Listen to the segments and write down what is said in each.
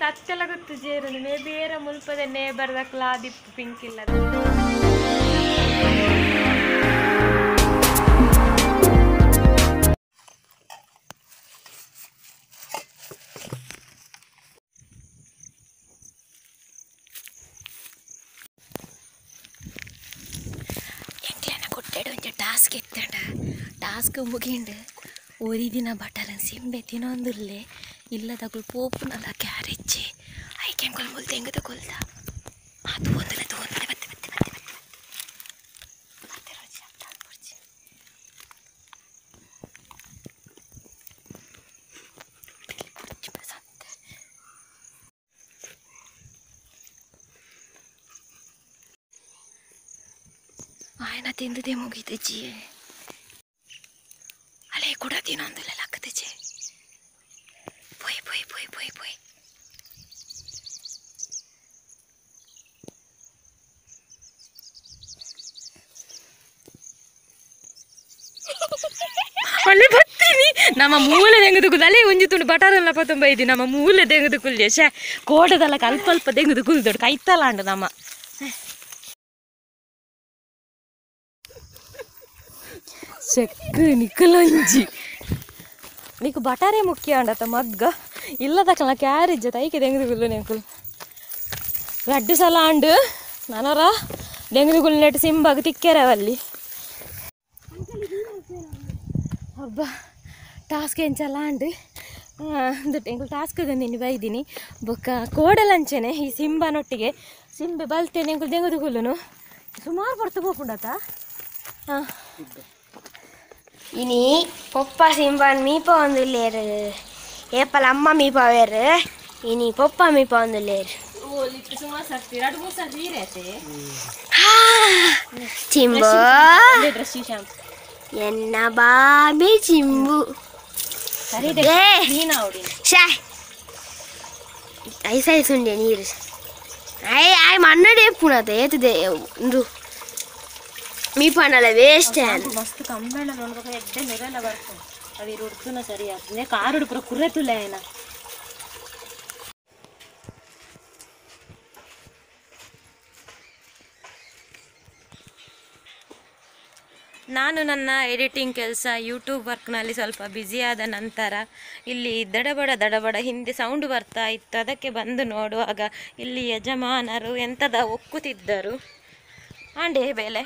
ಸತ್ಯಲ ಗೊತ್ತು ಜೇರನು ಮೇ ಬೇರೆ ಮುಲ್ಪದ ನೇಬರ್ದ ಕ್ಲಾದಿಪ್ಪು ಪಿಂಕ್ ಇಲ್ಲ ಒಂಜಿ ಟಾಸ್ಕ್ ಎತ್ತಂಡ ಟಾಸ್ಕ್ ಮುಗಿಂಡು ಒರಿದಿನ ಬಟರನ್ ಸಿಂಬೆ ತಿನ್ನೊಂದುಲ್ಲೆ ಇಲ್ಲದಗುಲು ಪೋಪುನಲ ಕ್ಯಾರೆಚ್ಚಿ ಐಕೆಂಗುಲ್ ಮುಲ್ ತೆಂಗದ ಕೊಲ್ದ ಅದು ಒಂದಲ್ಲ ತೋಂದಲೆ ಬತ್ತೆ ಬತ್ತೆ ಬತ್ತೆ ಬತ್ತೆ ಬತ್ತೆ ರೋಜಿ ಅಪ್ಪ ಪುರ್ಚಿ ಪುರ್ಚಿ ಬಸಂತೆ ಆಯನ ತಿಂದದೆ ಮುಗಿತಜಿ ಅಲೆ ಕೂಡ ತಿನ್ನೊಂದುಲ್ಲ ಲಕ್ಕತಜೆ ಪೊಯ್ ಪೊಯ್ ಪೊಯ್ ಪೊಯ್ ಪೊಯ್ ಒಳ್ಳೆ ಬತ್ತೀನಿ ನಮ್ಮ ಮೂಲೆ ದೆಂಗದು ಅಲೆ ಒಂಜಿ ತುಂಡು ಬಟರೆಲ್ಲ ಪತ್ತೊಂಬ ಇದ್ದಿ ನಮ್ಮ ಮೂಲೆ ದೆಂಗದು ಕುಲ್ಯ ಶೇ ಕೋಟದಲ್ಲ ಅಲ್ಪ ಅಲ್ಪ ದೆಂಗದು ಕುಲ್ದೊಡು ಕೈತಲಾಂಡು ನಮ್ಮ ಚೆಕ್ ನಿಕ್ಕಲಂಜಿ నీకు ಬಟಾರೆ ಮುಖ್ಯ ಅಂಡತ ಮಗ್ಗ ಇಲ್ಲದಕ್ಕಲ್ಲ ಕ್ಯಾರಿಜ್ಜ ತೈಕೆ ದೆಂಗದು ನೆಂಕುಲು ರಡ್ಡು ಸಲ ಅಂಡು ನನರ ದೆಂಗದು ನೆಟ್ಟು ಸಿಂಬಾಗ ತಿಕ್ಕೆರವಲ್ಲಿ ಅಬ್ಬಾ ಟಾಸ್ಕ್ ಎಂಚಲ್ಲ ಅಂಡು ಎಂಕುಲು ಟಾಸ್ಕ್ ಗಂದಿನಿ ಬೈದಿನಿ ಬೊಕ್ಕ ಕೋಡಲಂಚೆನೆ ಈ ಸಿಂಬನೊಟ್ಟಿಗೆ ಸಿಂಬೆ ಬಲ್ತೇನೆ ಎಂಕುಲು ದೆಂಗದು ಸುಮಾರು ಪೊರ್ತು ಪೋಪುಂಡತ ಹಾಂ ಇನಿ ಪೊಪ್ಪ ಸಿಂಬನ್ ಮೀಪ ಒಂದುಲ್ಲೇರು ಏಪಲ ಅಮ್ಮ ಮೀಪ ವೇರು ಇನಿ ಪೊಪ್ಪ ಮೀಪ ಒಂದುಲ್ಲೇರು ಚಿಂಬು ಎನ್ನ ಬಾಬಿ ಚಿಂಬು ಐಸ್ ಐಸ್ ಉಂಡೆ ನೀರು I I ಮನ್ನಡೆ ಪುಣತೆ ಏತದೆ ಉಂದು ಮೀಪನಲ್ಲ ವೇಸ್ಟ್ ಮಸ್ತ್ ಕಂಬೆಲ್ಲ ನೋಡ್ಬೇಕು ಎಡ್ಡೆ ನೆರೆಲ್ಲ ಬರ್ತದೆ ಅవి ಉಡ್ತುನ ಸರಿ ಆಗ್ತದೆ ಕಾರು ಪೂರ ಕುರ್ರೆ ತುಲೆ ಏನ ನಾನು ನನ್ನ ಎಡಿಟಿಂಗ್ ಕೆಲಸ ಯೂಟ್ಯೂಬ್ ವರ್ಕ್ನಲ್ಲಿ ಸ್ವಲ್ಪ ಬ್ಯುಸಿಯಾದ ನಂತರ ಇಲ್ಲಿ ದಡಬಡ ದಡಬಡ ಹಿಂದೆ ಸೌಂಡ್ ಬರ್ತಾ ಇತ್ತು. ಅದಕ್ಕೆ ಬಂದು ನೋಡುವಾಗ ಇಲ್ಲಿ ಯಜಮಾನರು ಎಂಥದ ಒಕ್ಕುತ್ತಿದ್ದರು. ಆಂಡೆ ಬೇಲೆ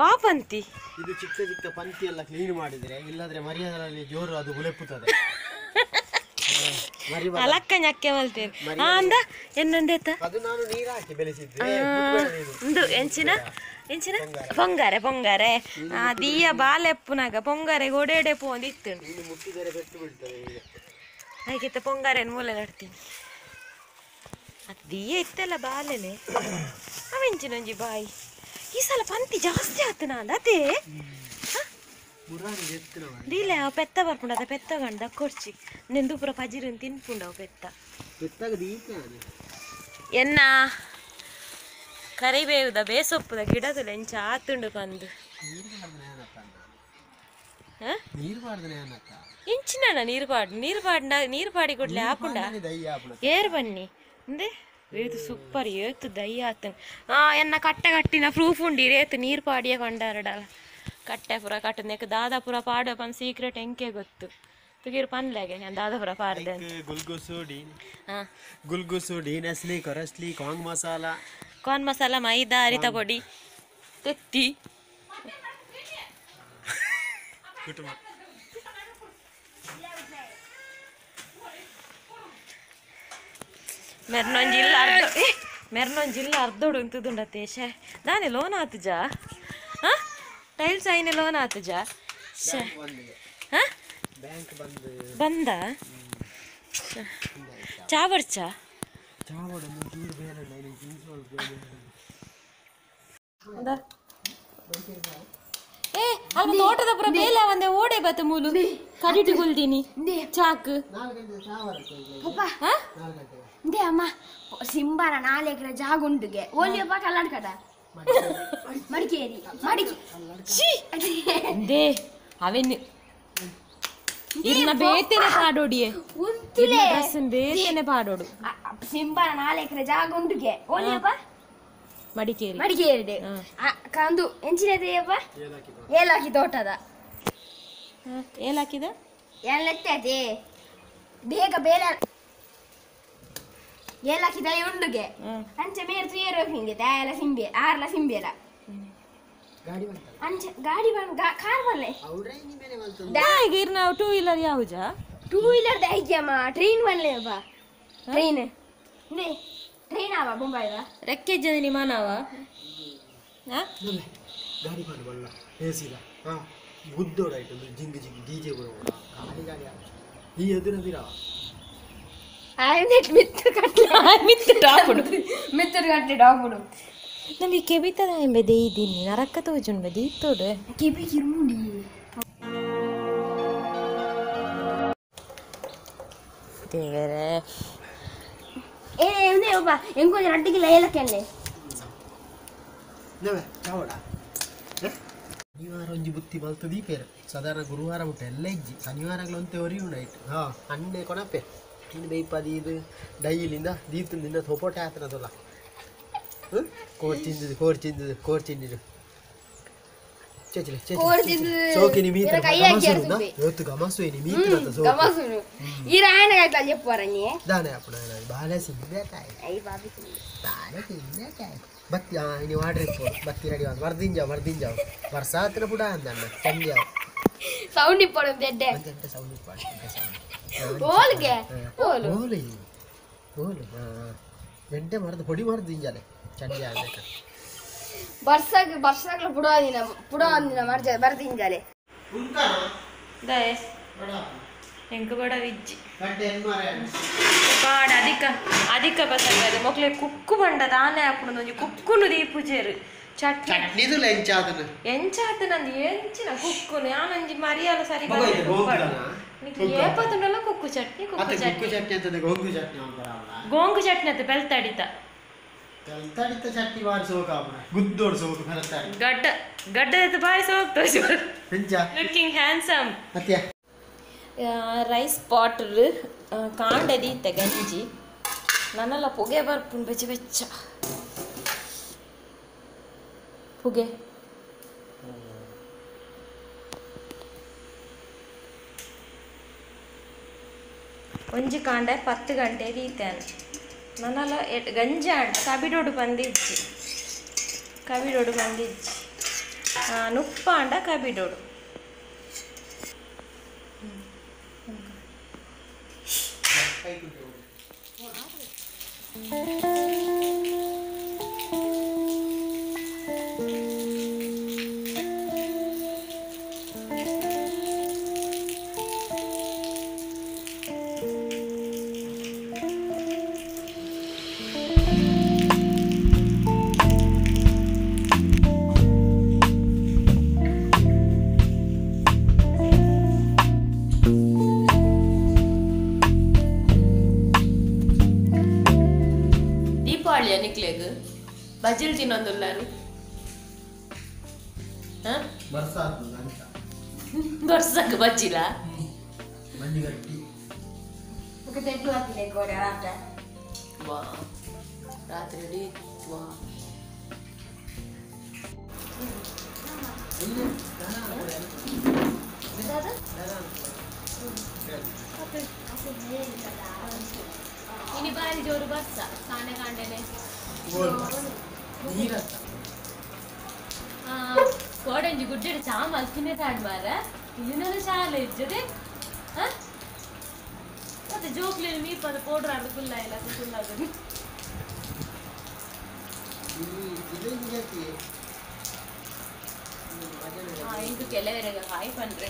ವಾಪಂತಿ ಇದು ಚಿಕ್ಕ ಚಿಕ್ಕ ಪಂತಿ ಎಲ್ಲ ಕ್ಲೀನ್ ಮಾಡಿದ್ರೆ ಇಲ್ಲಾದ್ರೆ ಮರ್ಯಾದರಲ್ಲಿ ಜೋರು ಅದು ಬುಲೆಪುತ್ತದೆ. ಅಲಕ್ಕ ñಕ್ಕೆ ಮಲ್ತೇನೆ ಅಂದ ಎನ್ನಂದೇತ ಅದು ನಾನು ನೀರು ಹಾಕಿ ಬೆಳೆಸಿದ್ದೆ ಒಂದು ಎಂಚಿನ ಎಂಚಿನ ಪೊಂಗಾರೆ ಪೊಂಗಾರೆ ಆ ದಿಯ ಬಾಲೆಪ್ಪುನಾಗ ಪೊಂಗಾರೆ ಗೋಡೆಡೆ ಪೋಂದು ಇತ್ತು ಮುಟ್ಟಿದರೆ ಪೆಟ್ಟು ಬೀಳ್ತದೆ. ಹಾಗಿತ್ತ ಪೊಂಗಾರೆ ಮೂಲೆ ನಡ್ತೀನಿ ಅದು ದಿಯ ಇತ್ತಲ್ಲ ಬಾಲೆನೆ ಅವೆಂಚಿನೊಂಜಿ ಬಾಯಿ ಈ ಸಲ ಪಂತಿ ಜಾಸ್ತಿ ಆತನ ಅದೇ ದೀಲೆ ಅವು ಪೆತ್ತ ಬರ್ಪುಂಡು ಅದ ಪೆತ್ತ ಗಂಡ ಕೊರ್ಚಿ ನೆಂದು ಪೂರ ಪಜಿರನ್ ತಿನ್ಪುಂಡವು ಪೆತ್ತ ಎನ್ನ ಕರಿಬೇವುದ ಬೇಸೊಪ್ಪುದ ಗಿಡದ ಎಂಚ ಆತುಂಡು ಪಂದು ಇಂಚಿನ ನೀರು ಪಾಡು ನೀರು ಪಾಡ್ನ ನೀರು ಪಾಡಿ ಕೊಡ್ಲೆ ಆಪುಂಡ ಏರ್ ಬನ್ನಿ ಅಂದೆ ಏತು ಸೂಪರ್ ಏತು ದೈ ಆತನ್ ಎನ್ನ ಕಟ್ಟೆ ಕಟ್ಟಿನ ಪ್ರೂಫ್ ಉಂಡಿ ರೇತು ನೀರು ಪಾಡಿಯ ಕೊಂಡಾರಡಲ್ಲ ಕಟ್ಟೆ ಪೂರ ಕಟ್ಟದ ದಾದಾ ಪೂರ ಪಾಡುವ ಪನ್ ಸೀಕ್ರೆಟ್ ಎಂಕೆ ಗೊತ್ತು ತುಗಿರು ಪನ್ಲೆಗೆ ನಾನು ದಾದಾ ಪೂರ ಪಾಡ್ದೆ ಗುಲ್ಗುಸು ಗುಲ್ಗುಸು ಡಿ ನೆಸ್ಲಿ ಕೊರಸ್ಲಿ ಕಾಂಗ್ ಮಸಾಲ ಕಾರ್ನ್ ಮಸಾಲ ಮೈದಾ ಅರಿತ ಪೊಡಿ ತೆತ್ತಿ ಮೆರ್ನೊಂಜಿ ಇಲ್ಲ ಅರ್ಧ ಮೆರ್ನೊಂಜಿ ಇಲ್ಲ ಅರ್ಧೋಡು ಉಂತುದುಂಡತೆ ಶೇ ದಾನೆ ಲೋನ್ ಆತುಜಾ ಹಾಂ ಟೈಲ್ಸ್ ಐನೆ ಲೋನ್ ಆತುಜಾ ಶೇ ಹಾಂ ಬಂದ ಚಾ ಬರ್ಚಾ ಏ ಅಲ್ಪ ತೋಟದ ಪುರ ಬೇಲೆ ಒಂದೇ ಓಡೆ ಬತ್ತ ಮೂಲು ಕಡಿಟು ಗುಲ್ದಿನಿ ಚಾಕ್ ಅಮ್ಮ ಸಿಂಬಾರ 4 ಎಕರೆ ಜಾಗ ಉಂಡುಗೆ ಓಲಿಯಪ್ಪ ಕಲ್ಲಾಡ್ಕದ ಮಡಿಕೇರಿ ಮಡಿಕೆ they ಅವೆನ್ ಇರ್ನ ಬೇತೆನೆ ಪಾಡೋಡಿಯೇ ಇರ್ನ ಡ್ರೆಸ್ ಬೇತೆನೆ ಪಾಡೋಡು ಸಿಂಬಾನ 4 ಎಕರೆ ಜಾಗ ಉಂಡುಗೆ ಓಲಿಯಪ್ಪ ಮಡಿಕೇರಿ ಮಡಿಕೇರಿ ಕಂದು ಎಂಚಿನದೆಯಪ್ಪ ಏಲಕ್ಕಿ ತೋಟದ ಏಲಕ್ಕಿದ ಏಲಕ್ಕಿ ಬೇಗ ಬೇಲೆ ಏಲಕ್ಕಿ ದೈ ಉಂಡುಗೆ ಅಂಚೆ ಮೇರ್ ತುಯೇರು ಹಿಂಗೆ ದಾಯಲ ಸಿಂಬೆ ಆರ್ಲ ಸಿಂಬೆಲ ಅಂಚೆ ಗಾಡಿ ಬನ್ ಕಾರ್ ಬಲ್ಲೆ ಈಗ ಇರ್ನ ಟೂ ವೀಲರ್ ಯಾವುಜಾ ಟೂ ವೀಲರ್ ದೈಗ್ಯಮ್ಮ ಟ್ರೈನ್ ಬಲ್ಲೆಯಪ್ಪ ಟ್ರೈನ್ ಟ್ರೈನ್ ಆವ ಬೊಂಬಾಯಿದ ರೆಕ್ಕೆ ಜನ ನಿಮಾನವ ಗಾಡಿ ಬನ್ನ ಬಲ್ಲ ಏಸಿದ ಹಾ ಗುದ್ದೋಡ ಇಟ್ಟು ಜಿಂಗ್ ಜಿಂಗ್ ಡಿಜೆ ಬರೋಡ ಗಾಡಿ ಗಾಡಿ ಈ ಎದುರು ಆಯ್ತು ಮಿತ್ತು ಕಟ್ಲೆ ಮಿತ್ತು ಟಾಪುಡು ಮಿತ್ತು ಕಟ್ಲೆ ಟಾಪುಡು ನಮಗೆ ಕೆಬಿತದ ಎಂಬೆದೆ ಇದ್ದೀನಿ ನರಕ್ಕ ತೋಜುಂಡು ದೀತೋಡು ಕೆಬಿ ಕಿರುಮುಂಡಿ ದೇವರೇ ಏ ಒಂದೇ ಒಬ್ಬ ಹೆಂಗೊಂದು ರಡ್ಡಿಗಿಲ್ಲ ಏಲಕ್ಕಿ ನವೆ ಚಾವಡ ಶನಿವಾರ ಒಂಜಿ ಬುತ್ತಿ ಮಲ್ತು ದೀಪೇರು ಸಾಧಾರಣ ಗುರುವಾರ ಮುಟ್ಟ ಎಲ್ಲ ಇಜ್ಜಿ ಶನಿವಾರಗಳು ಒಂತೆ ಒರಿಯು ನೈಟ್ ಹಾ ಅಣ್ಣೆ ಕೊನಪೆ ಇನ್ನು ಬೇಯ್ಪದಿ ಇದು ಡೈಲಿಂದ ದೀತದಿಂದ ಸೊಪೋಟೆ ಆತನದಲ್ಲ ಕೋರ್ ಚಿಂದಿದ್ದು ಕೋರ್ ಚಿಂದಿದ್ದು ಕೋರ್ ಚಿಂದಿದ್ದು ಚೇಚಿಲೆ ಚೇಚಿಲೆ ಸೋಕಿನಿ ಮೀತ ಗಮಸುನ ಇವತ್ತು ಗಮಸು ಇನಿ ಮೀತ ಸೋಕು ಗಮಸುನು ಈ ರಾಯನ ಕಾಯ್ತಾ చెప్పారా ನೀ ದಾನೆ ಅಪ್ಪಣ ಬಾಳೆ ಸಿಂಬೆ ಕಾಯಿ I Bobby ಬಾಳೆ ಸಿಂಬೆ ಕಾಯಿ ಬತ್ತಿ ಇನಿ ವಾಡ್ರಿ ಬತ್ತಿ ರೆಡಿ ವರ್ದಿಂಜಾವ್ ವರ್ದಿಂಜಾವ್ ಬರ್ಸಾತಿನ ಪುಡ ಅಂದಣ್ಣ ಚಂದ್ಯಾವ್ ಸೌಂಡ್ ಇಪ್ಪಡು ದೆಡ್ಡೆ ಅಂತೆ ಸೌಂಡ್ ಇಪ್ಪಡು ಓಲ್ಗೆ ಓಲು ಓಲು ಓಲು ಎಡ್ಡೆ ಮರದ ಪೊಡಿ ಮರದಿಂಜಾಲೆ ಚಂದ್ಯ ಅಂದಕ ಬರ್ಸಾಗ ಬರ್ಸಾಗ್ಲ ಪುಡ ಅಂದಿನ ಪುಡ ಅಂದಿನ ಮರ್ಜ ಬರ್ದಿಂಜಾಲೆ ದಾಯೆ ಎಂಕ ಬಡ ವಿಜ್ಜಿ ಕಾಡ ಅಧಿಕ ಅಧಿಕ ಬಸಂಗದೆ ಮೊಕ್ಲೆ ಕುಕ್ಕು ಬಂಡ ದಾನೆ ಹಾಕೊಂಡು ಒಂಜಿ ಕುಕ್ಕುನು ದೀಪುಜೇರು ಚಟ್ನಿ ಚಟ್ನಿದು ಎಂಚಾತನ ಎಂಚಾತನಂದು ಎಂಚಿನ ಕುಕ್ಕುನು ಯಾನೊಂಜಿ ಮರಿಯಲ ಸರಿ ಏಪತ್ತುಂಡಲ್ಲ ಕುಕ್ಕು ಚಟ್ನಿ ಕುಕ್ಕು ಚಟ್ನಿ ಚಟ್ನಿ ಅಂತಂದ್ರೆ ಗೋಂಗು ಚಟ್ನಿ ಗೋಂಗು ಚಟ್ನಿ ಅಂತ ಬೆಲ್ತಡಿತ ಬೆಲ್ತಡಿತ ಚಟ್ನಿ ಬಾರಿ ಸೋಕ ಗುದ್ದೋಡು ಸೋಕು ಬೆಲ್ತಾಡಿ ಗಡ್ಡ ಗಡ್ಡದ ಬಾರಿ ಸೋಕ್ ತೋಜು ಲುಕಿಂಗ್ ಹ್ಯಾಂಡ್ಸಮ್ ಮತ್ತೆ ರೈಸ್ ಪಾಟರ್ ಕಾಂಡದೀತ ಗಂಜಿ ನನ್ನೆಲ್ಲ ಪೊಗೆ ಬರ್ಪುಂಡು ಬೆಚ್ಚ ಬೆಚ್ಚ ಪುಗೆ ಒಂಜಿ ಕಾಂಡೆ 10 ಗಂಟೆ ದೀತೇನೆ ನನ್ನೆಲ್ಲ ಗಂಜಿ ಆಂಡ ಕಬಿಡೋಡು ಬಂದಿಜ್ಜಿ ಕಬಿಡೋಡು ಬಂದಿಜ್ಜಿ ನುಪ್ಪ ಅಂಡ ಕಬಿಡೋಡು ದೀಪಾವಳಿಯ ನಿಕ್ಲೆಗ್ ಬಜಿಲ್ ತಿನ್ನೊಂದುಲ್ಲಾರು ಬರ್ಸಕ್ಕೆ ಬಜ್ಜಿಲ ರಾತ್ರಿ ಇನಿ ಬಾರಿ ಜೋರು ಬರ್ಸ ಕಾಂಡೆ ಕಾಂಡೆನೆ ಕೋಡಂಜಿ ಗುಡ್ಡೆ ಚಾ ಮಲ್ತಿನೇ ತಾಡ್ ಮಾರ ಇದನ್ನೆಲ್ಲ ಚಾಲ ಇಜ್ಜದೆ ಮತ್ತೆ ಜೋಕ್ಲೇನು ಮೀಪದ ಪೌಡರ್ ಆಡು ಕುಲ್ಲ ಇಲ್ಲ ಕುಲ್ಲ ಅದು ಇಂಕು ಕೆಲವರೆಗೆ ಹಾಯ್ ಪನ್ರೆ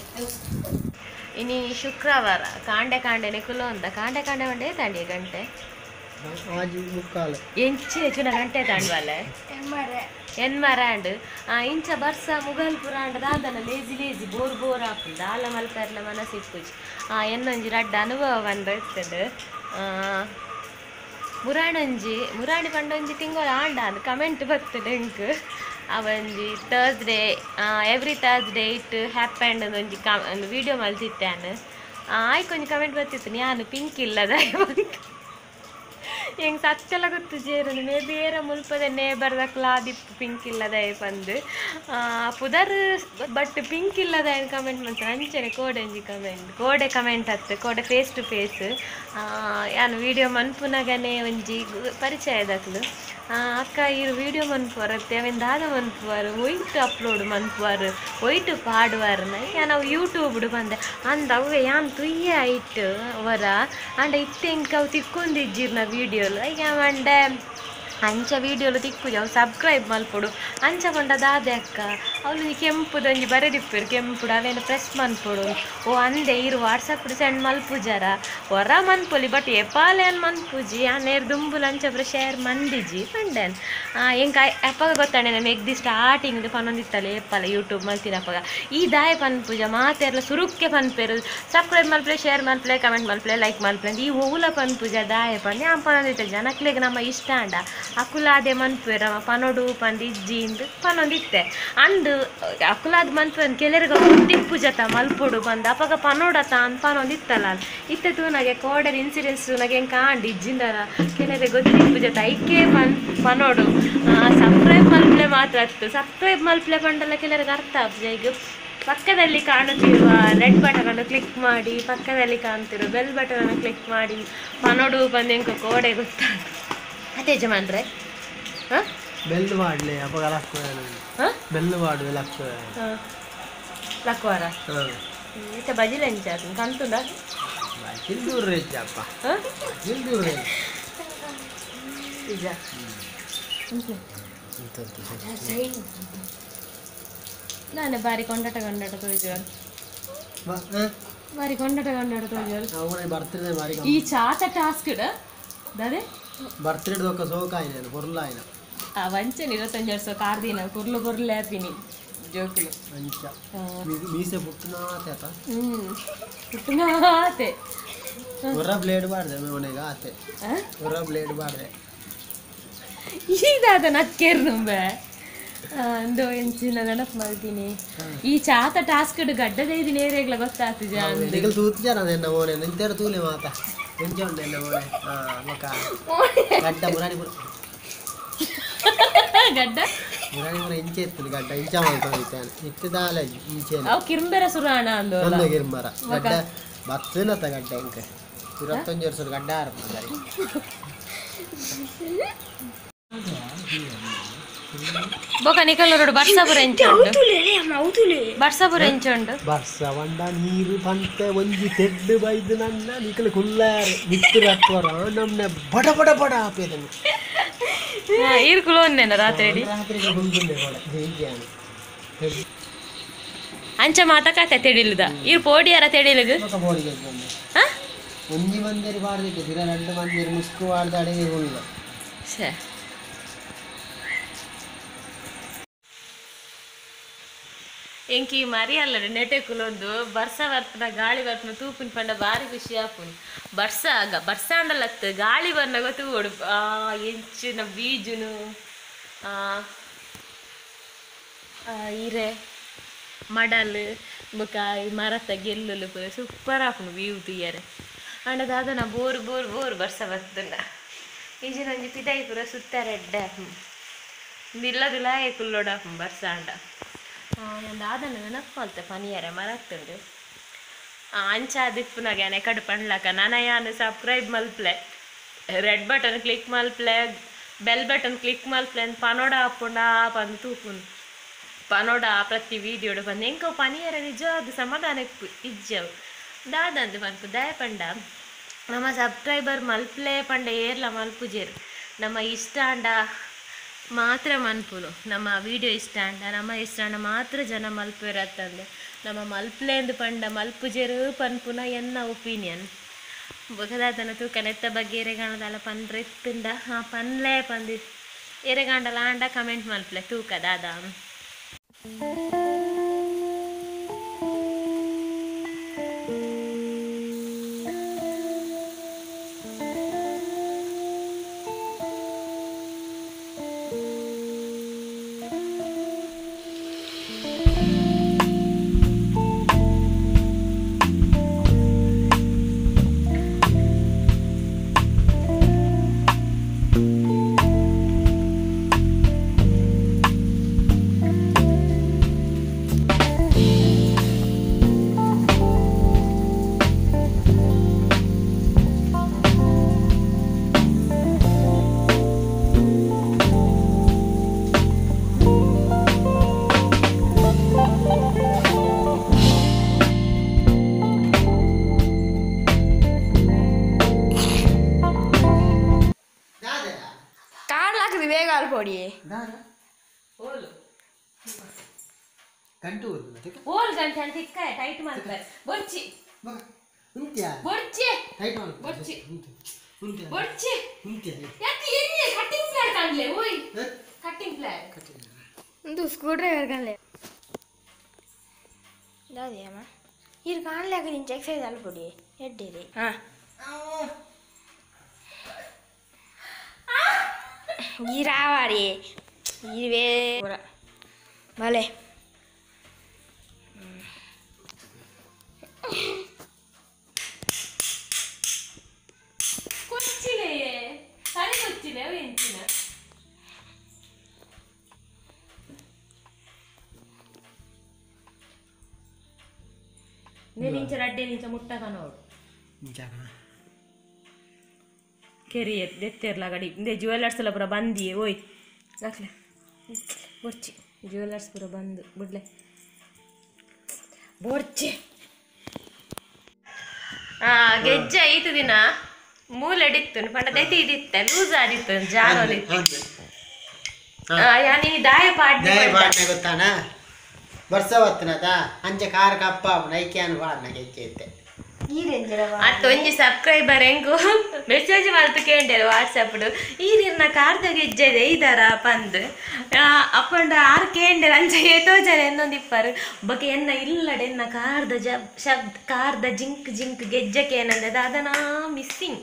ಇನಿ ಶುಕ್ರವಾರ ಕಾಂಡೆ ಕಾಂಡೆನೆ ಕುಲ ಅಂದ ಕಾಂಡೆ ಕಾಂಡೆ ಮಂಡೆ ತಾಂಡಿಯ ಗಂಟೆ ಎಂಚಿ ಹೆಚ್ಚಿನ ಗಂಟೆ ತಾಂಡ್ವಲೆ ಎನ್ಮರ ಅಂಡ್ ಇಂಚ ಬರ್ಸ ಮುಗಲ್ಪುರ ಅಂಡ್ ದಾದನ ಲೇಜಿ ಲೇಜಿ ಬೋರ್ ಬೋರ್ ಆಪುಂಡು ದಾಲ ಮಲ್ಪೆರ್ಲ ಮನಸ್ಸಿಪ್ಪುಜಿ ಎನ್ನೊಂಜಿ ರಡ್ಡ ಅನುಭವ ಬಂದು ಇರ್ತದೆ ಮುರಾಣೊಂಜಿ ಮುರಾಣಿ ಪಂಡೊಂಜಿ ತಿಂಗಳ ಆಂಡ ಅಂದ್ ಕಮೆಂಟ್ ಬರ್ತದೆ ಎಂಕ್ ಅವಂಜಿ Thursday every Thursday it happened ಒಂಜಿ ವಿಡಿಯೋ ಮಲ್ತಿತ್ತಾನು ಆಯ್ ಕೊಂಚ ಕಮೆಂಟ್ ಬರ್ತಿತ್ತು ನಾನು ಪಿಂಕ್ ಇಲ್ಲದ ಬಂತು ಹೆಂಗೆ ಸತ್ತೆಲ್ಲ ಗೊತ್ತು ಜೇರನು ಮೇ ಬಿ ಏರ ಮುಲ್ಪದ ನೇಬರ್ದಕ್ಲ ಆದಿಪ್ಪು ಪಿಂಕ್ ಇಲ್ಲದ ಪಂದು ಪುದರ್ ಬಟ್ ಪಿಂಕ್ ಇಲ್ಲದ ಏನು ಕಮೆಂಟ್ ಮಾಡ್ತಾರೆ ಅಂಚನೆ ಕೋಡೆ ಒಂಜಿ ಕಮೆಂಟ್ ಕೋಡೆ ಕಮೆಂಟ್ ಹತ್ತು ಕೋಡೆ ಫೇಸ್ ಟು ಫೇಸ್ ಯಾನು ವೀಡಿಯೋ ಮನ್ಪುನಗನೆ ಒಂಜಿ ಪರಿಚಯದಕ್ಲು ಅಕ್ಕ ಇರು ವೀಡಿಯೋ ಮನ್ಪುವಾರತ್ತೆ ಅವೇನು ದಾದ ಮನ್ಪುವಾರು ಒಯ್ಟ್ ಅಪ್ಲೋಡ್ ಮನ್ಪುವಾರು ಒಯ್ಟ್ ಪಾಡುವಾರು ನಾವು ಯೂಟ್ಯೂಬ್ಡು ಬಂದೆ ಅಂದ ಅವೇ ಯಾನ್ ತುಯ್ಯ ಐಟ್ ವರ ಅಂಡ ಇತ್ತೆ ಇಂಕ ಅವು ತಿಕ್ಕೊಂದಿಜ್ಜಿರ್ನ ವೀಡಿಯೋಲು ಈಗ ಮಂಡೆ ಅಂಚ ವೀಡಿಯೋಲು ತಿಕ್ಕುಜಿ ಅವು ಸಬ್ಸ್ಕ್ರೈಬ್ ಮಲ್ಪೊಡು ಅಂಚ ಪಂಡ ದಾದೆ ಅಕ್ಕ ಅವಳು ಕೆಂಪುದೊಂಜಿ ಬರೆದಿಪ್ಪೇರು ಕೆಂಪುಡು ಅವೇನು ಪ್ರೆಸ್ ಮನ್ಪೊಡು ಓ ಅಂದೆ ಇರು ವಾಟ್ಸಪ್ ಸೆಂಡ್ ಮಲ್ಪುಜಾರ ಹೊರ ಮನ್ಪೊಲಿ ಬಟ್ ಎಪಾಲೆ ಅನ್ ಮನ್ಪುಜಿ ಆ ನೇರ್ ದುಂಬುಲು ಅಂಚ ಶೇರ್ ಮಂದಿಜಿ ಪಂಡೆನ್ ಎಂಕ ಅಪ್ಪಗ ಗೊತ್ತಾಣೆ ನಮ್ಮ ಎಗ್ದಿ ಸ್ಟಾರ್ಟಿಂಗ್ ಪನ್ನೊಂದಿತ್ತಲ್ಲ ಏಪಲ್ಲ ಯೂಟ್ಯೂಬ್ ಮಲ್ತಿನ ಅಪ್ಪಗ ಈ ದಾಯ ಪನ್ಪುಜ ಮಾತೆರ್ಲ ಸುರುಕ್ಕೆ ಪನ್ಪೇರು ಸಬ್ಸ್ಕ್ರೈಬ್ ಮಲ್ಪ್ಲೆ ಶೇರ್ ಮಲ್ಪ್ಲೆ ಕಮೆಂಟ್ ಮಲ್ಪ್ಲೆ ಲೈಕ್ ಮಲ್ಪ್ಲೆ ಅಂತ ಈ ಓಲ ಪನ್ಪುಜ ದಾಯ ಪನ್ ಯಾನ್ ಪನ್ನೊಂದಿತ್ತ ಜನಕ್ಲೆಗ್ ನಮ್ಮ ಇಷ್ಟ ಅಂಡ ಅಕುಲಾದೆ ಮನ್ಪುವೆರ್ ಅವ ಪನೊಡು ಪಂದ್ ಇಜ್ಜಿ ಇಂದ್ ಪನೊಂದಿತ್ತೆ ಅಂದ್ ಅಕುಲಾದ ಮನ್ಪುವೆನ್ ಕೆಲರ್ಗ ತಿಪ್ಪುಜತ ಮಲ್ಪೊಡು ಪಂದ್ ಅಪಗ ಪನೊಡತ ಅಂದ್ ಪನೊಂದಿತ್ತಲ್ಲ ಇತ್ತೆ ತೂನಗೆ ಕೋಡರ್ ಇನ್ಸಿಡೆನ್ಸ್ ತೂನಗೆ ಎಂಕ್ ಆಂಡ್ ಇಜ್ಜಿಂದರ ಕೆಲರೆ ಗೊತ್ತಿಪ್ಪುಜತ ಐಕೆ ಪನ್ ಪನೊಡು ಸಬ್ಸ್ಕ್ರೈಬ್ ಮಲ್ಪ್ಲೆ ಮಾತ್ರ ಅತ್ತು ಸಬ್ಸ್ಕ್ರೈಬ್ ಮಲ್ಪ್ಲೆ ಪಂಡಲ ಕೆಲರ್ಗೆ ಅರ್ಥ ಆಪುಜ ಈಗ ಪಕ್ಕದಲ್ಲಿ ಕಾಣುತ್ತಿರುವ ರೆಡ್ ಬಟನ್ ಅನ್ನು ಕ್ಲಿಕ್ ಮಾಡಿ ಪಕ್ಕದಲ್ಲಿ ಕಾಣುತ್ತಿರುವ ಬೆಲ್ ಬಟನ್ ಅನ್ನು ಕ್ಲಿಕ್ ಮಾಡಿ ಪನೊಡು ಬಂದು ಎಂಕ ಕೋಡೆ ಗೊತ್ತಾಗ ಅದೇ ಯಜಮಾನ್ರೆ ಹಾಂ ಬೆಲ್ ಮಾಡಲಿ ಅಪ್ಪಗ ಬೆಲ್ ಮಾಡುವೆ ಲಕ್ಕ ಲಕ್ವಾರ ಇತ್ತೆ ಬಜಿಲ್ ಎಂಚ ಕಂತುಂಡ ಬಜಿಲ್ ದೂರ ಅಪ್ಪ ಬಜಿಲ್ ದೂರ ನಿಜ ನಾನು ಬಾರಿ ಕೊಂಡಾಟ ಕೊಂಡಾಟ ತೋಜುವರು ಬಾರಿ ಕೊಂಡಾಟ ಕೊಂಡಾಟ ತೋಜುವರು ಬರ್ತಡೇ ಬಾರಿ ಈ ಚಾತ ಟಾಸ್ಕ್ ದಾದೆ ಬರ್ತಡೇ ದೊಕ್ಕ ಸೋಕಾಯಿನ ಪೊರ್ಲಾಯಿನ ಆ ವಂಚನೆ 25 ವರ್ಷ ಕಾರ್ದಿನ ಕುರ್ಲು ಕುರ್ಲೆ ಆಪಿನಿ ಜೋಕುಲು ಅಂಚ ಮೀಸೆ ಪುಟ್ಟನಾತೆ ಆತ ಪುಟ್ಟನಾತೆ ಹೊರ ಬ್ಲೇಡ್ ಬಾರ್ದೆ ಮನೆಗ ಆತೆ ಹೊರ ಬ್ಲೇಡ್ ಬಾರ್ದೆ ಈದಾದ ನಕ್ಕೇರ್ ನುಂಬೆ ಅಂದು ಎಂಚಿನ ನೆನಪು ಮಲ್ತೀನಿ ಈ ಚಾತ ಟಾಸ್ಕ್ ಗಡ್ಡದ ಇದು ನೇರೇಗ್ಲ ಗೊತ್ತಾಗ್ತದೆ ನಿಗಲ್ ತೂತು ಜನ ಎನ್ನ ಮೋನೆ ನಿಂತೇರ ತೂಲೆ ಮಾತ ಎಂಚ ಉಂಡು ಎನ್ನ ಮೋನೆ ಮಕ ಗಡ್ಡ ಮುರಾಣಿ ಪುರ ಗಡ್ಡ ಮುರಾಣಿ ಪುರ ಇಂಚೆ ಇತ್ತು ಗಡ್ಡ ಇಂಚ ಮಾಡ್ತಾನೆ ಇತ್ತೆ ದಾಲ ಇಂಚೆ ಅವು ಕಿರ್ಂಬೆರ ಸುರಾಣ ಅಂದು ಒಂದು ಕಿರ್ಂಬರ ಗಡ್ಡ ಬತ್ತನತ್ತ ಗಡ್ಡ ಇಂಕ 25 ವರ್ಷದ ಗಡ್ಡ ಆರ್ಪುಂಡು ಬೊಕ ನಿಕಲರೋಡು ಬರ್ಸಪುರ ಎಂಚ ಉಂಡು ಬರ್ಸಪುರ ಎಂಚ ಉಂಡು ಬರ್ಸ ಬಂಡ ನೀರು ಪಂತೆ ಒಂಜಿ ತೆಡ್ಡು ಬೈದು ನನ್ನ ನಿಕಲ ಕುಲ್ಲಾರು ಮಿತ್ರ ಹತ್ವರ ನಮ್ನೆ ಬಡ ಬಡ ಬಡ ಆಪೇದನು ಈರ್ ಕುಲೋನ್ನೇನ ರಾತ್ರಿ ರಾತ್ರಿ ಕುಲ್ದುಂಡೆ ಬಡ ಜೈಜಾನು ಅಂಚ ಮಾತಕಾತೆ ತೆಡಿಲುದ ಈರ್ ಪೋಡಿಯಾರ ತೆಡಿಲುಗು ಬೋಡಿಗೆ ಒಂಜಿ ಮಂದಿರಿ ಬಾರ್ದಿಕ್ಕೆ ದಿನ ಎರಡು ಮಂದಿರಿ ಮುಸ್ಕು ಬಾರ್ದ ಅಡಿಗೆ ಉಳ್ಳ ಸೇ ಎಂಕಿ ಮರಿ ಅಲ್ಲಡೆ ನೆಟೆ ಕುಲೊಂದು ಬರ್ಸ ಬರ್ಪುನ ಗಾಳಿ ಬರ್ಪುನ ತೂಪಿನ ಪಂಡ ಬಾರಿ ಖುಷಿ ಆಪುನ್ ಬರ್ಸ ಬರ್ಸ ಅಂಡಲತ್ತು ಗಾಳಿ ಬರ್ನಾಗ ತೂವೊಡು ಆ ಎಂಚಿನ ಬೀಜುನು ಇರೆ ಮಡಲ್ ಬೊಕ ಮರತ ಗೆಲ್ಲುಲು ಪೂರ ಸೂಪರ್ ಆಪುಂಡು ವ್ಯೂ ತೂಯರೆ ಅಂಡ ದಾದನ ಬೋರ್ ಬೋರ್ ಬೋರ್ ಬರ್ಸ ಬರ್ತುಂಡ ಈಜಿನ ಒಂಜಿ ಪಿದಾಯಿ ಪೂರ ಸುತ್ತಾರೆ ಎಡ್ಡೆ ಆಪುಂಡು ಬಿಲ್ಲದುಲಾಯೆ ಕುಲ್ಲೊಡಾಪುಂಡು ಬರ್ಸ ಅಂಡ ದಾದನ ನೆನಪು ಮಲ್ತೆ ಪನಿಯರೆ ಮರತ್ತುಂಡು ಅಂಚ ದಿಪ್ಪುನಾಗ ಎಕಡು ಪಂಡ್ಲಕ ನನ ಯಾನ್ ಸಬ್ಸ್ಕ್ರೈಬ್ ಮಲ್ಪ್ಲೆ ರೆಡ್ ಬಟನ್ ಕ್ಲಿಕ್ ಮಲ್ಪ್ಲೆ ಬೆಲ್ ಬಟನ್ ಕ್ಲಿಕ್ ಮಲ್ಪ್ಲೆ ಪನೋಡ ಆಪುಂಡ ಪಂದ್ ತೂಪುಂಡು ಪನೋಡ ಪ್ರತಿ ವೀಡಿಯೋಡು ಪಂದ್ ಎಂಕ ಪನಿಯರೆ ನಿಜ ಅದು ಸಮಾಧಾನ ಇಪ್ಪು ಇಜ್ಜವು ದಾದಂದು ಪನ್ಪು ದಯ ಪಂಡ ನಮ್ಮ ಸಬ್ಸ್ಕ್ರೈಬರ್ ಮಲ್ಪ್ಲೆ ಪಂಡ ಏರ್ಲ ಮಲ್ಪುಜೇರು ನಮ್ಮ ಇಷ್ಟ ಅಂಡ ಮಾತ್ರ ಮನ್ಪುನು ನಮ್ಮ ವೀಡಿಯೋ ಇಷ್ಟ ಅಂಡ ನಮ್ಮ ಇಷ್ಟ ಅಂಡ ಮಾತ್ರ ಜನ ಮಲ್ಪುವೆರತ್ತಂದೆ ನಮ್ಮ ಮಲ್ಪ್ಲೆ ಎಂದು ಪಂಡ ಮಲ್ಪುಜೆರು ಪನ್ಪುನ ಎನ್ನ ಒಪಿನಿಯನ್ ಬೊಕದಾತನ ತೂಕ ನೆತ್ತ ಬಗ್ಗೆ ಎರೆಗಾಣದಲ್ಲ ಪನ್ರೆ ಇತ್ತುಂಡ ಹಾಂ ಪನ್ಲೆ ಪಂದಿ ಎರೆಗಾಂಡಲ ಆಂಡ ಕಮೆಂಟ್ ಮಲ್ಪ್ಲೆ ತೂಕ ದಾದಾ. ಬೇಗ ಅಲ್ಪೊಡಿ ಓಲು ಗಂಟು ಓಲ್ ಗಂಟೆ ಅಂತ ಇಕ್ಕ ಟೈಟ್ ಮಾಡ್ತಾರೆ ಬೊರ್ಚಿ ಉಂತ್ಯಾ ಬೊರ್ಚಿ ಟೈಟ್ ಮಾಡು ಬೊರ್ಚಿ ಉಂತ್ಯಾ ಬೊರ್ಚಿ ಉಂತ್ಯಾ ಯಾಕೆ ಎನ್ನೆ ಕಟಿಂಗ್ ಪ್ಲಾನ್ ಕಾಣ್ಲೆ ಓಯ್ ಕಟಿಂಗ್ ಪ್ಲಾನ್ ಒಂದು ಸ್ಕ್ರೂ ಡ್ರೈವರ್ ಕಾಣ್ಲೆ ದಾದಿಯಮ್ಮ ಇರು ಕಾಣ್ಲಾಗ ನಿಂಚ ಎಕ್ಸೈಸ್ ಅಲ್ಪೊಡಿ ಎಡ್ಡಿರಿ ಹಾಂ ಗಿರಾವಾರಿ ಇರುವೆ ಭಲೆ ಕೊಚ್ಚಿಲೆ ಸರಿ ಕೊಚ್ಚಿಲೆ ಅವು ಎಂಚಿನ ನಿಂಚ ರಡ್ಡೆ ನಿಂಚ ಮುಟ್ಟ ಕನೋಡು ಕೆರಿ ದೆತ್ತೆರ್ಲ ಗಡಿ ಇಂದೆ ಜ್ಯುವೆಲ್ಲರ್ಸ್ ಎಲ್ಲ ಪೂರ ಬಂದಿಯೇ ಓಯ್ ಹಾಕ್ಲೆ ಬೊರ್ಚಿ ಜ್ಯುವೆಲ್ಲರ್ಸ್ ಪೂರ ಬಂದು ಬಿಡ್ಲೆ ಬೊರ್ಚಿ ಗೆಜ್ಜೆ ಐತು ದಿನ ಮೂಲೆಡಿತ್ತು ಪಂಡ ದೆತಿ ಇದಿತ್ತ ಲೂಸ್ ಆದಿತ್ತು ಜಾರೋದಿತ್ತು ನೀ ದಾಯ ಪಾಡ್ನೆ ದಾಯ ಪಾಡ್ನೆ ಗೊತ್ತಾನ ವರ್ಷ ಬತ್ತನದ ಅಂಚೆ ಕಾರ್ ಕಪ್ಪ ನೈಕ್ಯಾನ್ ಪಾಡ್ನ ಗೆಜ್ಜೆ ಇತ್ತೆ ಅತ್ತೊಂಜಿ ಸಬ್ಸ್ಕ್ರೈಬರ್ ಎಂಕು ಮೆಸೇಜ್ ಮಲ್ತು ಕೇಂಡೇರು ವಾಟ್ಸಪ್ ಈ ನೀರ್ನ ಕಾರ್ದ ಗೆಜ್ಜೆ ಐದಾರ ಪಂದ್ ಅಪ್ಪಂಡ ಆರು ಕೇಂಡೇರು ಅಂಚ ಏತೋ ಜನ ಎನ್ನೊಂದು ಇಪ್ಪರು ಬಗೆ ಎನ್ನ ಇಲ್ಲಡೆ ಎನ್ನ ಕಾರ್ದ ಶಬ್ದ ಕಾರ್ದ ಜಿಂಕ್ ಜಿಂಕ್ ಗೆಜ್ಜಕ್ಕೆ ಏನಂದೆ ಅದನಾ ಮಿಸ್ಸಿಂಗ್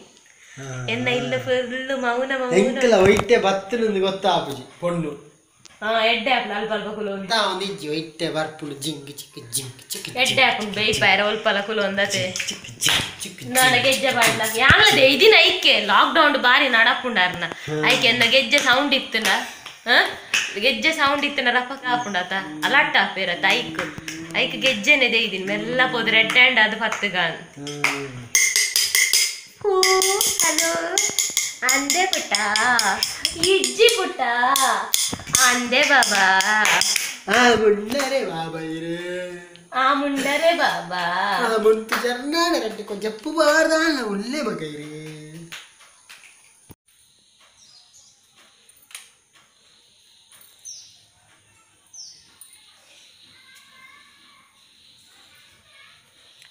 ಎನ್ನ ಇಲ್ಲ ಫುಲ್ ಮೌನ ಮೌನ ಎಂಕಲ ಒಯ್ತೆ ಬತ್ತನಂದು ಗೊತ್ತಾಪುಜಿ ಪೊಣ್ಣು ಎಡ್ಡೆ ಆಪುಂಡು ಅಲ್ಪ ಅಲ್ಪ ಕುಲೊಂದು ಒಂದು ಇಜ್ಜಿ ಒಯ್ತೆ ಬರ್ಪುಂಡು ಜಿಂಕ್ ಚಿಕ್ಕ ಜಿಂಕ್ ಚಿಕ್ಕ ಎಡ್ಡೆ ಆಪುಂಡು ಬೇಯ್ಪಾಯರ ಒಲ್ಪಲ ಕುಲೊಂದತೆ ಚಿಕ್ಕ ಜಿಂಕ್ ಚಿಕ್ಕ ನಾನ ಗೆಜ್ಜೆ ಪಾಡ್ಲ ಯಾನ್ಲದೆ ಇದಿನ ಐಕೆ ಲಾಕ್ ಡೌನ್ ಬಾರಿ ನಡಪುಂಡಾರ್ನ ಐಕೆ ಎನ್ನ ಗೆಜ್ಜೆ ಸೌಂಡ್ ಇತ್ತುನ ಗೆಜ್ಜೆ ಸೌಂಡ್ ಇತ್ತುನ ರಪಕ ಆಪುಂಡಾತ ಅಲರ್ಟ್ ಆಪೇರತ ಐಕ್ ಐಕ್ ಗೆಜ್ಜೆನೆ ಇದೀನಿ ಮೆಲ್ಲ ಪೋದು ರೆಡ್ ಹ್ಯಾಂಡ್ ಅದು ಪತ್ತುಗಾನ್ ಹಲೋ ಅಂದೆ ಪುಟ್ಟ ಇಜ್ಜಿ ಪುಟ್ಟ ಅಂದೆ ಬಾಬಾ ಆ ಮುಂಡರೆ ಬಾಬಾ ಇರು ಆ ಮುಂಡರೆ ಬಾಬಾ ಆ ಮುಂತು ಜರ್ನಾಡ ಕಟ್ಟಿ ಕೊಂಚಪ್ಪು ಬಾರ್ದಾನ ಉಲ್ಲೆ ಮಗೈರಿ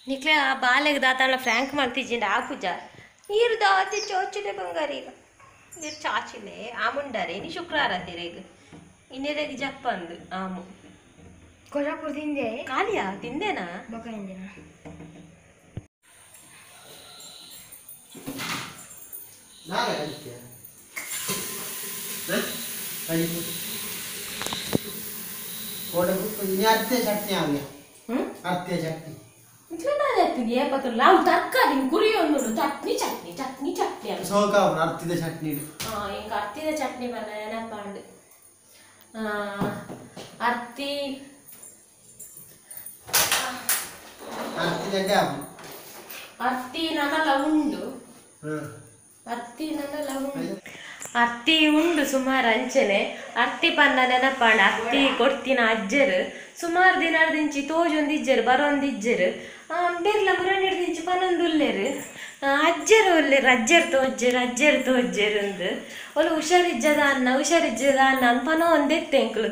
ನಿಕ್ಲೆ ಆ ಬಾಲೆಗೆ ದಾತಾಳ ಫ್ರ್ಯಾಂಕ್ ಮಾಡ್ತಿಜ್ಜಿಂಡ ಆ ಪೂಜ ನೀರು ದಾತಿ ಚೋಚಿಲೆ ಬಂಗಾರಿ ನೀರು ಚಾಚಿಲೆ ಆ ಮುಂಡಾರೆ ಇನಿ ಶುಕ್ರವಾರ ತಿರೇಗ್ ಇನ್ನೆರೆಗ್ ಜಪ್ಪಂದು ಆಮು ಕೊಜಾಪುರ ತಿಂದೆ ಖಾಲಿಯಾ ತಿಂದೇನಾ ಬೊಕ ತಿಂದೇನಾ ನಾಳೆ ಕಲಿತೀಯ ಅರ್ತೆ ಚಟ್ನಿ ಆವ್ಯ ಅರ್ತೆ ಚಟ್ನಿ ನಾವು ತರಕಾರಿ ಕುರಿ ಒಂದು ಚಟ್ನಿ ಚಟ್ನಿ ಚಟ್ನಿ ಚಟ್ನಿ ಅಲ್ಲ ಸೋಕ ಅರ್ತಿದ ಚಟ್ನಿ ಇಂಕ ಅರ್ತಿದ ಚಟ್ನಿ ಬನ್ನ ನೆನಪಾಂಡು ಅರ್ತಿ ಅರ್ತಿದ ಅರ್ತಿ ನನಲ ಉಂಡು ಅರ್ತಿ ನನಲ ಉಂಡು ಅರ್ತಿ ಉಂಡು ಸುಮಾರು ಅಂಚನೆ ಅರ್ತಿ ಪನ್ನ ನೆನಪಾಂಡು ಅರ್ತಿ ಕೊಡ್ತಿನ ಅಜ್ಜರು ಸುಮಾರು ದಿನಾರ್ದಿಂಚಿ ತೋಜೊಂದಿಜ್ಜರು ಬರೋಂದಿಜ್ಜರು ಬೆರ್ಲ ಮುರಣಿಡ್ದಿಂಚಿ ಪನೊಂದು ಉಲ್ಲೇರು ಅಜ್ಜರು ಉಲ್ಲೇರು ಅಜ್ಜರು ತೋಜ್ಜರು ಅಜ್ಜರು ತೋಜ್ಜರು ಅಂದು ಒಲು ಹುಷಾರಿಜ್ಜದ ಅನ್ನ ಹುಷಾರಿಜ್ಜದ ಅನ್ನ ಅಂದ್ ಪನೋ ಒಂದೆತ್ತೆ ಎಂಕ್ಲು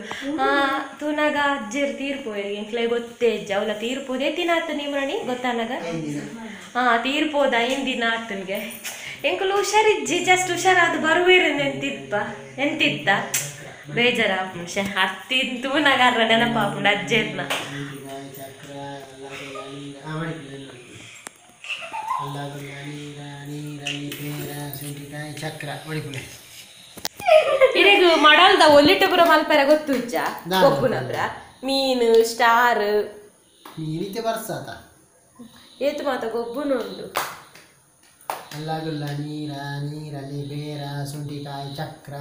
ತೂನಾಗ ಅಜ್ಜರು ತೀರ್ಪೋಯರು ಎಂಕ್ಲೆ ಗೊತ್ತೇ ಇಜ್ಜ ಅವಲ ತೀರ್ಪೋದೆ ತಿನ್ನಾತ ನಿಮ್ರಣಿ ಗೊತ್ತಾನಾಗ ತೀರ್ಪೋದ ಐದು ದಿನ ಆತನ್ಗೆ ಎಂಕುಲು ಹುಷಾರಿಜ್ಜಿ ಜಸ್ಟ್ ಹುಷಾರಾದ ಬರುವೇರು ಎಂತಿಪ್ಪ ಎಂತಿತ್ತ ಬೇಜಾರಾಪುಂಡು ಅರ್ತಿ ತೂನಾಗ ನೆನಪಾಪುಂಡು ಅಜ್ಜೆರ್ನ ಇರೆಗ್ ಮಡಲ್ದ ಒಲ್ಲಿಟ್ಟು ಪೂರ ಮಲ್ಪೆರ ಗೊತ್ತು ಇಜ್ಜ ಗೊಬ್ಬುನದ್ರ ಮೀನು ಸ್ಟಾರ್ ಮೀನಿತೆ ಬರ್ಸಾತ ಏತು ಮಾತ ಗೊಬ್ಬುನುಂಡು ಅಲ್ಲಾಗುಲ್ಲ ನೀರ ನೀರಲ್ಲಿ ಬೇರ ಶುಂಠಿಕಾಯಿ ಚಕ್ರ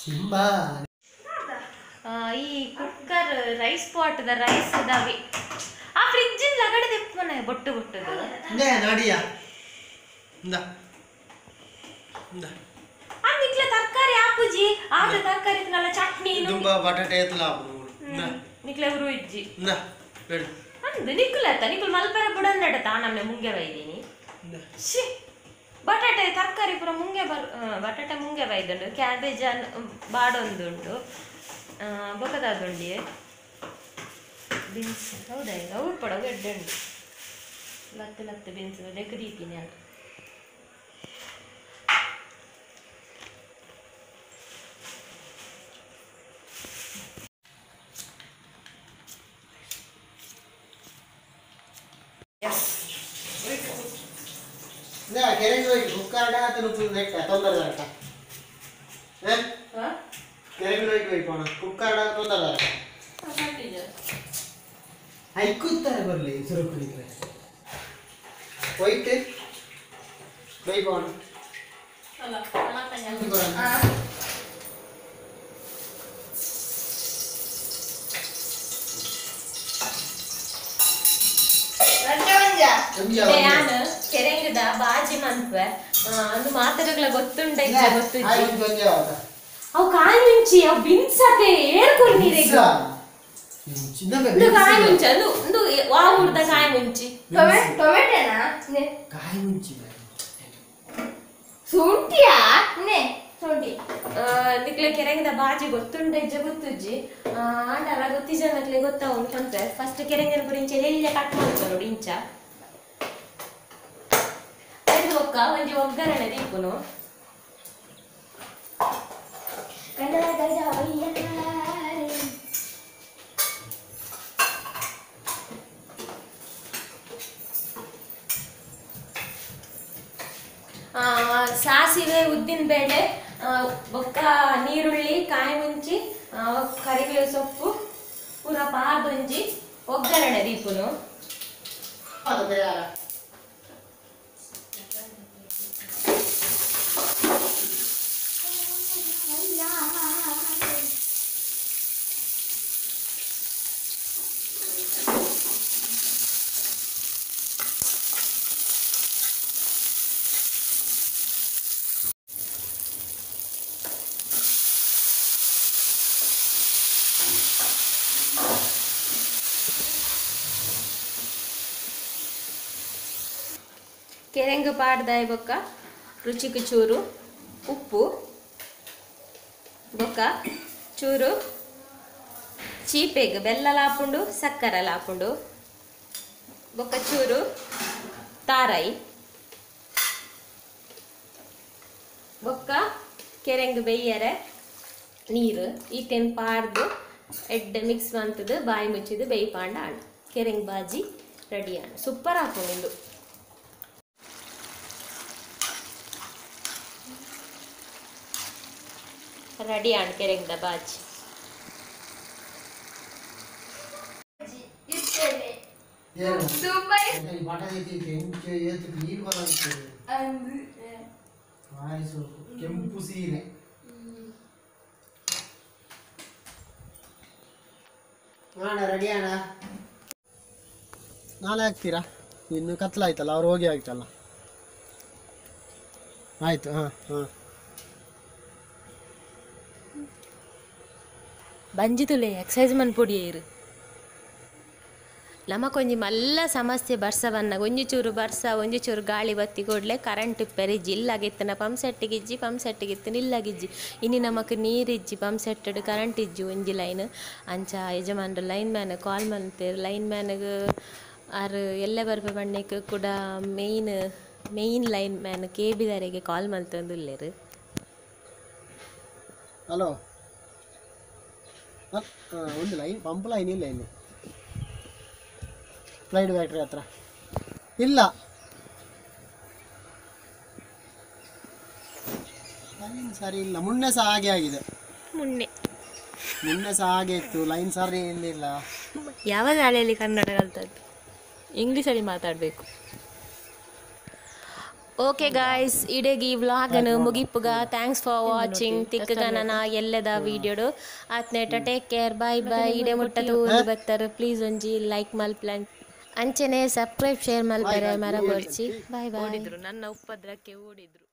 ಸಿಂಬಾ ಈ cooker rice pot the rice ದವಿ ಆ ಫ್ರಿಜ್ ಲಗಡೆ ತೆಪ್ಪನೆ ಬೊಟ್ಟು ಬೊಟ್ಟದು ಇಂದ ನಾಡಿಯ ಇಂದ ಇಂದ ಆ ನಿಕ್ಲೆ ತರಕಾರಿ ಆಪುಜಿ ಆದ ತರಕಾರಿ ಇತ್ತನಲ್ಲ ಚಟ್ನಿ ತುಂಬಾ ಬಟಾಟೆ ಎತ್ತಲ ಇಂದ ನಿಕ್ಲೆ ಉರು ಇಜ್ಜಿ ಇಂದ ಬೇಡ ಅಂದು ನಿಕ್ಕುಲ ಅತ್ತ ನಿಕ್ಕುಲ್ ಮಲ್ಪರ ಬುಡಂದಡ ತಾ ನಮ್ಮನೆ ಮುಂಗೆ ಬೈದೀನಿ ಇಂದ she ಬಟಾಟೆ ತರಕಾರಿ ಪೂರ ಮುಂಗೆ ಬರ್ ಬಟಾಟೆ ಮುಂಗೆ ಬೈದುಂಡು ಕ್ಯಾಬೇಜ್ ಬಾಡೊಂದುಂಡು ಬೊಕದಾದುಂಡಿ ಬೀನ್ಸ್ ಹೌದಾ ಈಗ ಅವು ಪಡವು ಎಡ್ಡೆ ಉಂಡು ಲತ್ತು ಲತ್ತು ಬೀನ್ಸ್ ಲೆಕ್ಕ ದೀತೀನಿ ಅದು ಕೆರೆಂಗದ ಬಾಜಿ ಮನ್ಪೆ ಅಂದು ಮಾತರಗಳ ಗೊತ್ತುಂಡ ಗೊತ್ತು ಅವು ಕಾಯಿ ಮುಂಚಿ ಅವು ಬಿನ್ಸತೆ ಏರ್ಕೊರ್ ನೀರಿಗೆ ಇಂದು ಕಾಯಿ ಮುಂಚಿ ಅದು ಇಂದು ವಾ ಊರ್ದ ಕಾಯಿ ಮುಂಚಿ ಟೊಮೆಟೊನಾ ಕಾಯಿ ಮುಂಚಿ ಶುಂಠಿಯಾ ನೆ ಶುಂಠಿ ನಿಕ್ಲೆ ಕೆರೆಂಗದ ಬಾಜಿ ಗೊತ್ತುಂಡ ಇಜ್ಜ ಗೊತ್ತುಜ್ಜಿ ಆಂಡಲ ಗೊತ್ತಿ ಜನಕ್ಲೆ ಗೊತ್ತಾವು ಪನ್ಪೆ ಫಸ್ಟ್ ಕೆರೆಂಗನ ಗುರಿಂಚ ಎಲ್ಲಿ ಕಟ್ ಮಾಡ್ತಾರೆ ನೋಡಿ ಇಂಚ ಒಕ್ಕ ಒಂಜಿ ಒಗ್ಗರಣೆ ದೀಪುನು ಸಾಸಿವೆ ಉದ್ದಿನ ಬೇಳೆ ಬೊಕ್ಕ ನೀರುಳ್ಳಿ ಕಾಯಿ ಮುಂಚಿ ಕರಿಬೇವು ಸೊಪ್ಪು ಪೂರ ಪಾದೊಂಜಿ ಒಗ್ಗರಣೆ ದೀಪುನು ಕೆರೆಂಗು ಪಾಡ್ದಾಯ್ ಬೊಕ್ಕ ರುಚಿಗೆ ಚೂರು ಉಪ್ಪು ಬೊಕ್ಕ ಚೂರು ಚೀಪೆಗ್ ಬೆಲ್ಲ ಲಾಪುಂಡು ಸಕ್ಕರೆ ಲಾಪುಂಡು ಬೊಕ್ಕ ಚೂರು ತಾರಾಯಿ ಬೊಕ್ಕ ಕೆರೆಂಗು ಬೇಯರೆ ನೀರು ಈತೆನ್ ಪಾಡ್ದು ಎಡ್ಡೆ ಮಿಕ್ಸ್ ಮಂತದು ಬಾಯಿ ಮುಚ್ಚಿದು ಬೇಯ್ಪಾಂಡ ಆಂಡ್ ಕೆರೆಂಗ್ ಬಾಜಿ ರೆಡಿ ಆಂಡ್ ಸೂಪರ್ ಆಪುಂಡು. ರೆಡಿ ಆಂಡ್ ಕೆರೆಂಗ್ದ ಬಾಜಿ. ಕೆಂಪು ಸೀರೆ ರೆಡಿ ಅಣ್ಣ. ನಾಳೆ ಹಾಕ್ತೀರಾ? ಇನ್ನು ಕತ್ಲಾಯ್ತಲ್ಲ, ಅವ್ರು ಹೋಗಿ ಆಗ್ತಲ್ಲ. ಆಯ್ತು. ಹಾಂ ಹಾಂ ಬಂಜಿತುಲೆ ಎಕ್ಸೈಸ್ ಮನ್ಪೊಡಿ ಏರು ನಮಕೊಂಜಿ ಮಲ್ಲ ಸಮಸ್ಯೆ ಬರ್ಸ ಬನ್ನ ಒಂಜಿ ಚೂರು ಬರ್ಸ ಒಂಜಿ ಚೂರು ಗಾಳಿ ಬತ್ತಿ ಕೂಡಲೇ ಕರೆಂಟ್ ಇಪ್ಪೆರಿಜ್ಜಿ ಇಲ್ಲಾಗಿತ್ತನ ಪಂಪ್ ಸೆಟ್ಟಿಗಿಜ್ಜಿ ಪಂಪ್ ಸೆಟ್ಟಿಗಿತ್ತನ ಇಲ್ಲಾಗಿಜ್ಜಿ ಇನ್ನು ನಮಕ್ ನೀರಿಜ್ಜಿ ಪಂಪ್ ಸೆಟ್ಟಡ್ ಕರೆಂಟ್ ಇಜ್ಜಿ ಒಂಜಿ ಲೈನ್ ಅಂಚ ಯಜಮಾನ್ರು ಲೈನ್ ಮ್ಯಾನ್ ಕಾಲ್ ಮಲ್ತೇರು ಲೈನ್ ಮ್ಯಾನ್ಗ್ ಆರು ಎಲ್ಲೆ ಬರ್ಪೆ ಬಣ್ಣಕ್ಕೆ ಕೂಡ main main line man K ಬಿದಾರಿಗೆ ಕಾಲ್ ಮಲ್ತೊಂದುಲ್ಲೇರು. ಹಲೋ, ಒಂದು ಲೈನ್ ಪಂಪ್ ಲೈನ್ ಇಲ್ಲ ಇಲ್ಲಿ ಫ್ಲೈಡ್ ಬ್ಯಾಟ್ರಿ ಹತ್ರ ಇಲ್ಲ. ಲೈನ್ ಸರಿ ಇಲ್ಲ, ಮೊನ್ನೆ ಸಹ ಹಾಗೆ ಆಗಿದೆ. ಮೊನ್ನೆ ಸಹ ಹಾಗೆ ಇತ್ತು, ಲೈನ್ ಸರಿ ಇರಲಿಲ್ಲ. ಯಾವ ಶಾಲೆಯಲ್ಲಿ ಕನ್ನಡ ಕಲ್ತದ್ದು? ಇಂಗ್ಲೀಷಲ್ಲಿ ಮಾತಾಡಬೇಕು. ಓಕೆ ಗಾಯ್ಸ್, ಇಡೀ ಈ ವ್ಲಾಗನ್ನು ಮುಗಿಪುಗ. Thanks for watching. ತಿಕ್ಕಗನನ ಎಲ್ಲದ ವೀಡಿಯೋಡು ಆತ್ನೇಟ. Take care, bye bye. ಇಡೆ ಮುಟ್ಟದು ಬರ್ತಾರೆ. ಪ್ಲೀಸ್ ಒಂಜಿ ಲೈಕ್ ಮಲ್ಪ್ಲನ್ ಅಂಚನೆ ಸಬ್ಸ್ಕ್ರೈಬ್ ಶೇರ್ ಮಲ್ಪರೆ ಮರ ಬರ್ಚಿ. Boy boy. ನನ್ನ ಉಪದ್ರಕ್ಕೆ ಓಡಿದ್ರು.